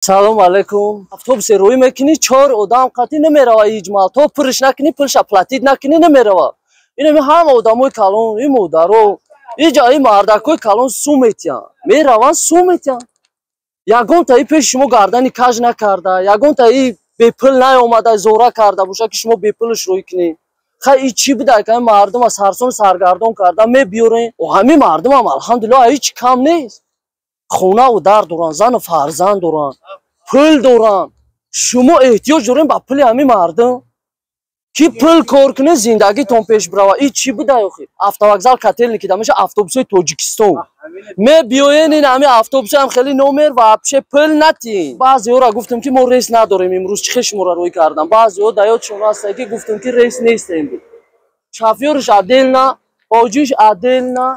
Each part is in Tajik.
Салом алейкум. Автобусе рӯй мекунӣ, чор одам қатӣ намерава иҷмал. То пурш накунӣ, пулша платить накунӣ, намерава. Инами ҳама одамои калон, и модаро, иҷа и мардакои калон сум метиҳанд. Мераванд, сум метиҳанд. Ягонта и пеши шумо гардани каж накарда, ягонта и бепул наомада зора карда боша, ки шумо бепулш рӯй кунед. Хай, и чӣ буда, ки мардума сарсон саргардон карда мебиёрен? Ҳамин мардумам, алҳамдулиллоҳ, ҳеҷ кам нест. Хонаву дар доранд, зану фарзанд доранд, пул доранд. Шумо эҳтиёҷ дорем ба пули ҳамин мардум, ки пул кор кунед, зиндагитон пеш бирава. И чӣ буда охи? Автовокзал Котельники да меша, автобусои Тоҷикистон мебиёен. Ин ҳамин автобусоам хеле номер вообще пул натиҳен. Баъзеҳоро гуфтем, ки мо рейс надорем имрӯз, чӣ хел шуморо рӯй кардам. Баъзеҳо да ёдшон ҳаста, ки гуфтем, ки рейс нестем. Шофёрш отдельно, ҳоҷиш отдельно,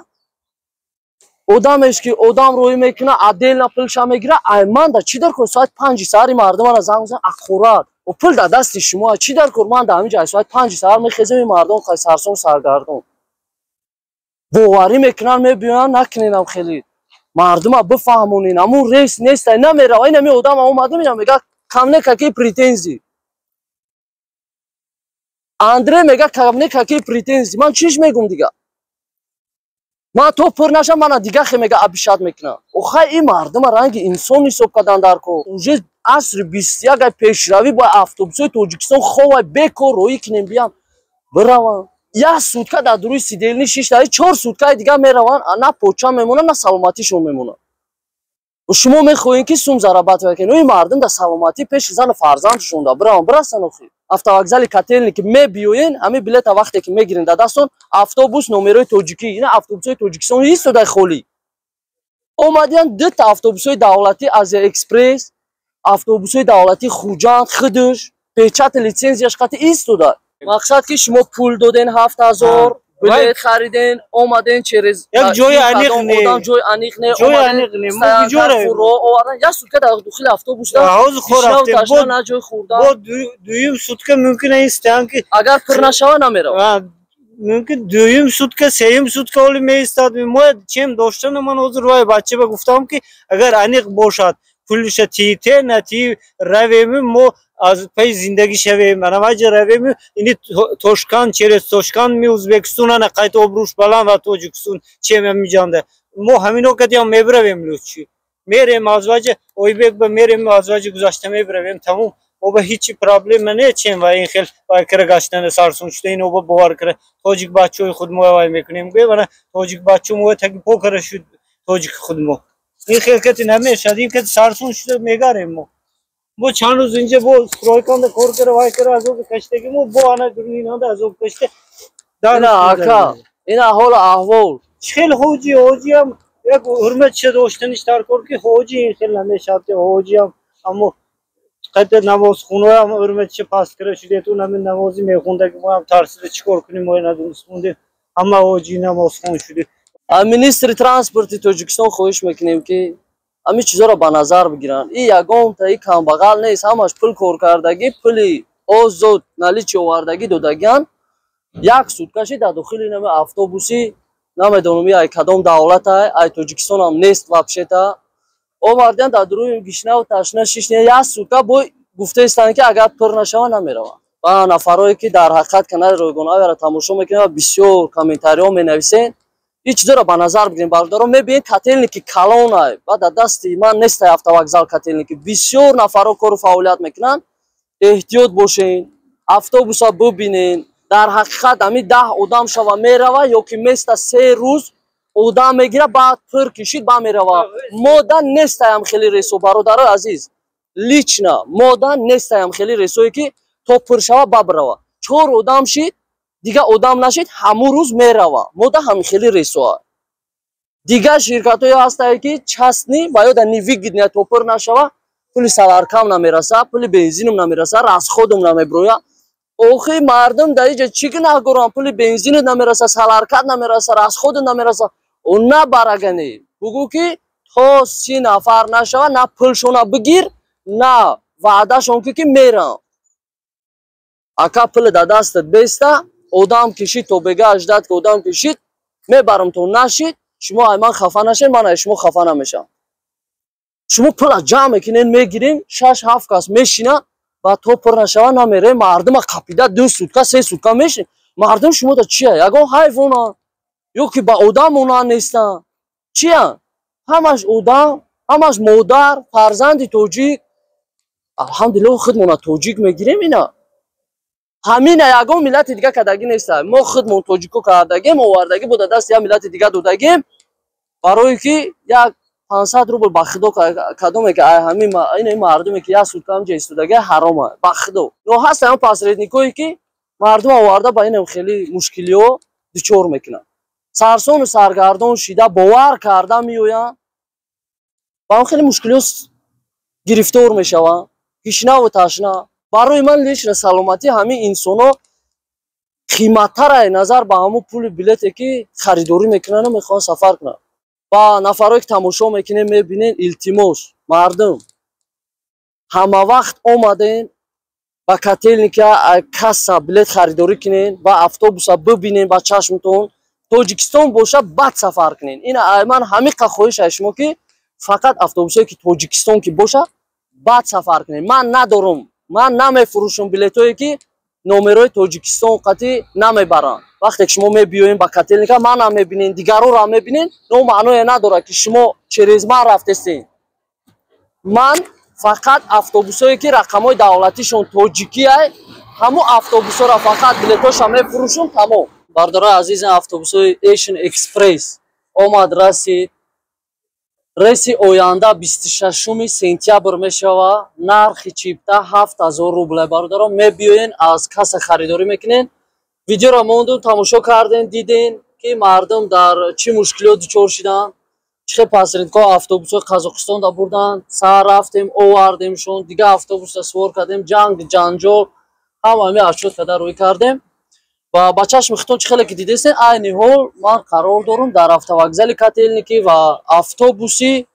одамеш ки одам рӯй мекуна, отдельно пулша мегира. Ай ман да чӣ дар кор? Соати 5-и саҳари мардумара занг мезанам, аккурат пул дар дасти шумо, чӣ дар кор? Ман дар ҳамин ҷо соати 5-и саҳар мехезем, ин мардум хай сарсон саргардон боварӣ мекунанд, мебиёянд. Накуненам, хеле мардума бифаҳмонен, ҳамун рейс неста, намерава. Ин ҳами одам омадам, ина мега: «Ко мне какие претензии?» Андре мега: «Ко мне какие претензии?» Ман чиш мегум дига? Ман то пур нашам, мана дига хе мега, обижать мекунам. Охай, ин мардума ранги инсон ҳисоб кардан дар кор. Уже асри 21, ай пешравӣ, бояд автобусҳои Тоҷикистон ховай бекор роӣ кунем, биям бираванд. Як сутка дар дуруи сидельни шишта, 4 суткаи дига мераванд, на поча мемонад, на саломатишон мемонад. Шумо мехоҳем, ки сум зарабатывать кунед, ин мардум дар саломатӣ пеши зану фарзандшон да бираванд, бирасанд. Охи, автовокзали Котельники мебиёен, ҳамин билета вақте ки мегирен дар дастон, автобус номерои тоҷикӣ, ина автобусҳои Тоҷикистон истодай холӣ. Омадиян дута автобусҳои давлатӣ, Азия Экспресс, автобусҳои давлатии Хуҷанд, худаш печати литсензияш қати истода. Мақсад, ки шумо пул доден, 7000 билет хариден, омаден через як ҷои аниқ не. Одам ҷои аниқ не. Ҷои аниқ не, мо куҷо равем? Фуро овардан, як сутка дар дохили автобус. Ҳозир хо рафтем. На ҷои хӯрдан. Бо дуюм сутка мумкин аст стоянки. Агар пур нашава, намерава. Мумкин дуюм сутка, сеюм сутка оли меистад. Мо чем доштана, ман ҳозир вай бача ба гуфтам, ки агар аниқ бошад, пулиша тиите натии, равем, мо аз паи зиндагӣ шавем, анаваҷа равем, ини Тошкан, через Тошкан ми Узбекистон, ана қайта обрӯш баланд ва Тоҷикистон чем ҳамиҷанда мо ҳамино кадиам мебиравем, лучи мерем аз ваҷа Ойбек ба мерем, аз ваҷа гузашта мебиравем, тамом. Мо ба ҳичи проблема не, чем ва ин хел вай кара гаштана, сарсон шуда, ино ба бовар кара тоҷик бачаҳои худ мо вай мекунем, гӯем, ана тоҷик бачо мо таги по кара шуд, тоҷики худ мо ин хел кати намешад, ин кати сарсон шуда мегарем. Мо чанд рӯз инҷа бо стройканда кор кара, вай кара, азоби каштаги мо бо ана дурнинанда азоб кашта. Ина, ака, ина ҳолу аҳвол. Хел ҳоҷи, ҳоҷиам як ҳурматша доштаниш дар кор, ки ҳоҷи ин хел намешад, ҳоҷиам аммо қайта намозхонаам ҳурматша паст кара шудету нами намози мехондаги моам тарсида, чӣ кор кунем, мо надуруст хондем, ҳама ҳоҷи намозхон шудем. Министри транспорти Тоҷикистон хоҳиш мекунем, ки ҳамин чизоро ба назар бигиранд. И ягонта и камбағал нест, ҳамаш пул коркардагӣ, пули озод наличный овардагӣ додагиан. Як суткаши дар дохили нами автобуси, намедонам ай кадом давлата, ай Тоҷикистонам нест вообще-то, овардиан, дар дуруи гишнаву ташна шишне як сутка. Бо гуфтаистанд, ки агар пур нашава, намераванд. Ва нафарое ки дар ҳақиқат канали Ройгон Авиаро тамошо мекунанд ва бисёр комментариҳо менависен, ин чизоро ба назар бигирем, бародаро. Мебинед, Котельники калонай ва дар дасти ман нестай автовокзал Котельники, бисёр нафарҳо кору фаъолият мекунанд. Эҳтиёт бошен, автобуса бубинен. Дар ҳақиқат ҳамин 10 одам шава мерава ё ки места, 3 рӯз одам мегира, баъд пур кишид, ба мерава. Мода нестаям хеле рейсо, бародарои азиз, лично мода нестаям хеле рейсое, ки то пур шава ба бирава. Чор одам шид, дига одам нашид, ҳамун рӯз мерава. Мода ҳамин хели рейсоа. Дигар ширкатҳое ҳастае, ки частный, ва ё да невыгодно, то пур нашава, пули соляркам намераса, пули бензинам намераса, расходам намеброя. Охи, мардум дар иҷа чӣ гунаҳ горанд? Пули бензинат намераса, соляркат намераса, расходат намераса, о набарагане бугӯ, ки то 30 нафар нашава, на пулшона бигир, на ваъдашон ки мерам. Ака, пули дар дастат беста, одам кишид, то бега ждать, ки одам кишид, мебарам, то нашид, шумо ай ман хафа нашед, ман ай шумо хафа намешавам. Шумо пула ҷамъ мекунен, мегирем, шаш ҳафт кас мешина ва то пур нашава намере. Мардума қапида 2 сутка, 3 сутка мешин. Мардум шумода чия? Ягон ҳайвона ё ки ба одам монанд нестанд? Чия? Ҳамаш одам, ҳамаш модар, фарзанди тоҷик. Алҳамдулилло, худмона тоҷик мегирем. Ина ҳамина ягон миллати дига кардагӣ неста. Мо худмон тоҷико кардагем, овардагӣ буда, дасти як миллати дига додагем, барое ки як 500 рубл. Ба худо, кадоме ки ҳамин ин мардуме ки як сутка ҳамҷа истодаги, ҳарома, ба худо. Но ҳастанд посредникое, ки мардум оварда ба инам хеле мушкилиҳо дучор мекунанд. Сарсону саргардон шида, бовар карда меоянд, ба он хеле мушкилиҳо гирифтор мешаванд, гишнаву ташна. Барои ман лично саломатӣ ҳамин инсонҳо қиматтарае назар ба ҳамун пули билете, ки харидорӣ мекунану мехоҳанд сафар кунанд. Ба нафарое ки тамошо мекунем, мебинен, илтимос, мардум, ҳама вақт омаден ба Котельники, касса билет харидорӣ кунен ва автобуса бибинен ба чашмтон. Тоҷикистон боша, баъд сафар кунен. Ина ман ҳамиқа хоҳиш аз шумо, ки фақат автобусое ки Тоҷикистон ки боша, баъд сафар кунен. Ман надорум, ман намефурӯшам билетое, ки номерои Тоҷикистон қатӣ намебаранд. Вақте ки шумо мебиёем ба Котельника, манам мебинен, дигарорам мебинен, но маъное надорад, ки шумо через ман рафтестен. Ман фақат автобусое, ки рақамҳои давлатишон тоҷикиай, ҳамун автобусҳоро фақат билетоша мефурӯшум, тамом. Бардораи азиз, автобусҳои Asian Express омад, расид. Рейси оянда 26 сентябр мешава. Нархи чипта 7000 рубла. Бародарон, мебиёен, аз касса харидорӣ мекунен. Видеоро мондум, тамошо кардем, дидем, ки мардум дар чӣ мушкилиҳо дучор шиданд, чӣ хел посредникҳо автобусҳои Қазоқистонда бурданд. Саҳар рафтем, овардемшон, дигар автобуса сувор кардем, ҷанг, ҷанҷол, ҳама ҳами отчёт карда рӯй кардем. Ва ба чашми худтон чӣ хеле ки дидестен, айни ҳол ман қарор дорам дар автовокзали Котельники ва автобуси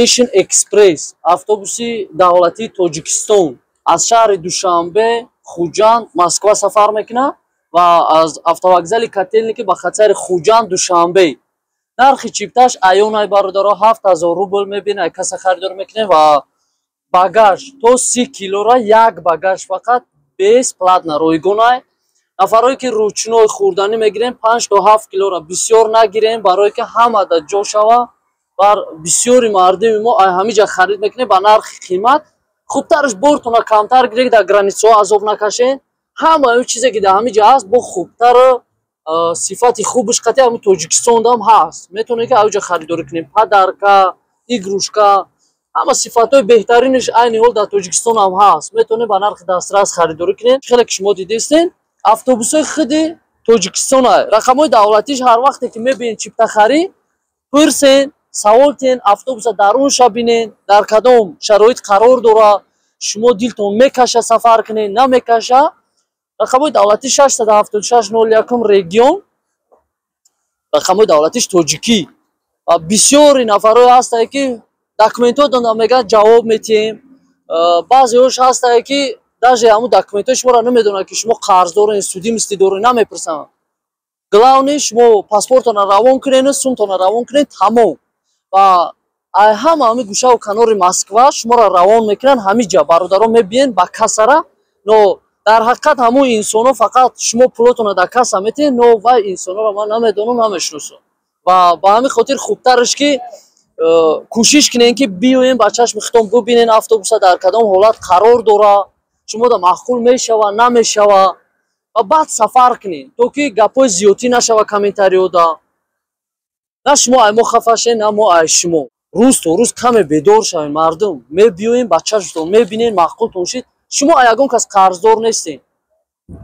Asian Express, автобуси давлатии Тоҷикистон, аз шаҳри Душанбе, Хуҷанд, Москва сафар мекунад ва аз автовокзали Котельники ба хатсайри Хуҷанд, Душанбе. Нархи чипташ аёнай, бародаро, 7000 рубл. Мебинед, ай касса харидор мекунем ва багаж то 30 килора, як багаж фақат бесплатно, ройгонай. Нафарое ки ручной хӯрданӣ мегирем, 5 то 7 килора, бисёр нагирем, барое ки ҳамада ҷо шава. Бар бисёри мардуми мо ай ҳамиҷа харид мекунем ба нархи қимат. Хубтараш бортона камтар гиред, дар границаҳо азоб накашен. Ҳама он чизе ки дар ҳамиҷа ҳаст, бо хубтару сифати хубаш қатъи ҳами Тоҷикистондам ҳаст. Метавонед ки авҷа харидорӣ кунем. Подарка, игрушка, ҳама сифатҳои беҳтаринаш айни ҳол дар Тоҷикистон ҳам ҳаст. Метавонед ба нархи дастрас харидорӣ кунед. Хеле ки шумо дидестен, автобусҳои худи Тоҷикистон, рақамҳои давлатиш. Ҳар вақте ки мебинед чиптахарӣ, пурсен, савол тиҳен, автобуса дарунша бинен, дар кадом шароит қарор дорад, шумо дилтон мекаша сафар кунед, намекаша. Рақамҳои давлатӣ 676 01 регион, рақамҳои давлатиш тоҷикӣ. Ва бисёри нафарое ҳастае, ки документҳо донда, мегӯянд, ҷавоб метиҳем. Баъзеҳош ҳастае, ки даже ҳамун документҳои шуморо намедонанд, ки шумо қарз дорен, судимости дорен, намепурсанд. Главное, шумо паспортона равон кунену сумтона равон кунед, тамом. Ва ай ҳама ҳами гӯшаву канори Москва шуморо равон мекунанд ҳамиҷа. Бародарон, мебиен ба кассара, но дар ҳақиқат ҳамун инсонҳо фақат шумо пулотонро дар касса метиҳед, но вай инсонҳоро ман намедонам, намешиносам. Ва ба ҳамин хотир хубтараш ки кӯшиш кунем, ки биёем, ба чашми худтон бубинен автобуса дар кадом ҳолат қарор дорад, шумода маъқул мешава, намешава, ва баъд сафар кунем, то ки гапҳои зиёдтӣ нашава комментариёда. На шумо ай мо хафа шен, на мо ай шумо. Рӯз то рӯз каме бедор шавем, мардум. Мебиёем, ба чашмтон мебинен, маъқултон шид. Шумо ягон кас қарздор нестен,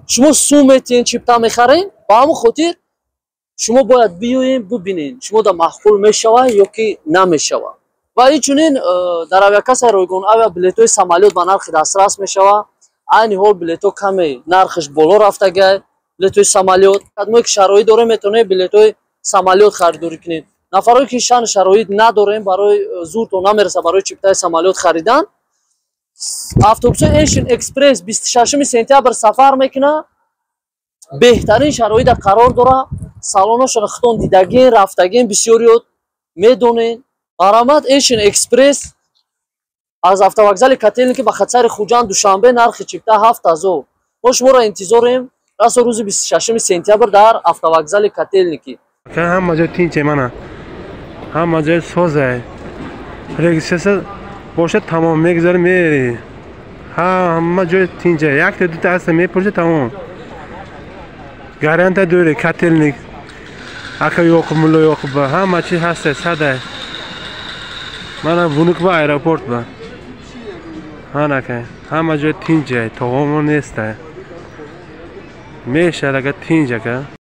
шумо сум метиҳен, чипта мехарен. Ба ҳамон хотир шумо бояд биёем, бубинен, шумода маъқул мешава ё ки намешава. Ва инчунин дар авиакассаи ройгон авиа билетҳои самолёт ба нархи дастрас мешава. Айни ҳол билетҳо каме нархаш боло рафтагай, билетҳои самолёт. Мо ки шароит дорем, метавонем билетҳои самолёт харидорӣ кунем. Нафарое ки шаъну шароит надорем, барои зуртон намераса барои чиптаи самолёт харидан, автобусҳои Asian Express 26 сентябр сафар мекунад. Беҳтарин шароита қарор дорад. Салоношро худтон дидагин, рафтагин, бисёриёт медонен. Марҳамат, Эшин Экспресс аз автовокзали Котельники ба хатсайри Хуҷанд, Душанбе, нархи чипта 7000. Мо шуморо интизорем расо рӯзи 26 сентябр дар автовокзали Котельники. Ҳама ҷой тинче, мана, ҳама ҷой созай. Регистрация бошад, тамом, мегузари, мери. Ҳама ҷой тинче, якта дута аста мепурси, тамом. Гарантия дори Котельник, ака Ёқуб, мулло Ёқуб, ҳама чи ҳаста, садай. Мана, Внуково аэропорт ба. Ҳанака, ҳама ҷой тинчай, тоғомо нестай. Мешад, ака, тинч, ака.